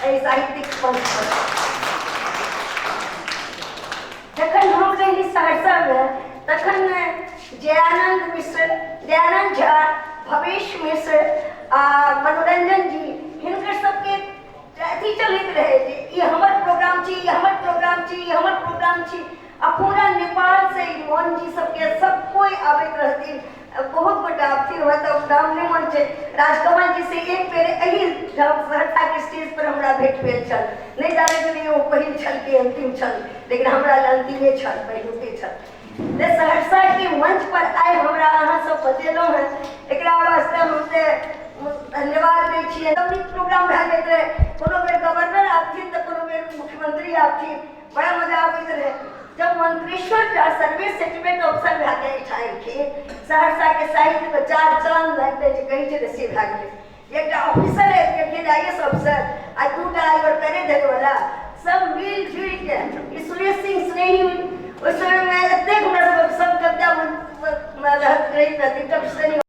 एहि साहित्यिक मंच पर। जखन हम रही सहरसामे तखन जयानंद मिश्र, दयानंद झा, भवेश मिश्र आ मनोरंजन जी, हिनकर सबके अथी चलैत रहै जे ई हमर प्रोग्राम छी, ई हमर प्रोग्राम छी, ई हमर प्रोग्राम छी। आ पूरा नेपालसँ ई मोहन जी सबके सब कोइ आबैत रहथिन, बहुत गोटा आबथिन, हमरा तऽ नाम नहि मन छै। राजकमल जी से एक बेर एहि सहरसाके स्टेज पर हमरा भेंट भेल छल। नहि जानै छलियै ओ पहिल छल कि अंतिम छल, लेकिन हमरा लए अंतिमे छल, पहिलुके छल। तऽ सहरसाके मंच पर आइ हमरा अहाँ सब बजेलहुँ हेँ, एकरा वास्ते हम से धन्यवाद दै छियै। नीक प्रोग्राम भए जाइत रहै। कोनो बेर गवर्नर आबथिन तऽ कोनो बेर मुख्यमंत्री आबथिन, बड़ा मजा आबैत रहै। जब Mantreshwar Jha survey settlement officer भए कऽ एहिठाम एलखिन, सहरसाके साहित्यमे चार चाँद लागि जाइ छै, कहै छै ने, से भए गेलै। एकटा ऑफिसर आबि गेलखिन, आई एस ऑफिसर, आ दूटा आई पर धरैवला सब मिल जुलि के ई सुरेश सिंह स्नेही ओहि समयमे एतेक हमरा सब सब कविता रहैत रहथिन।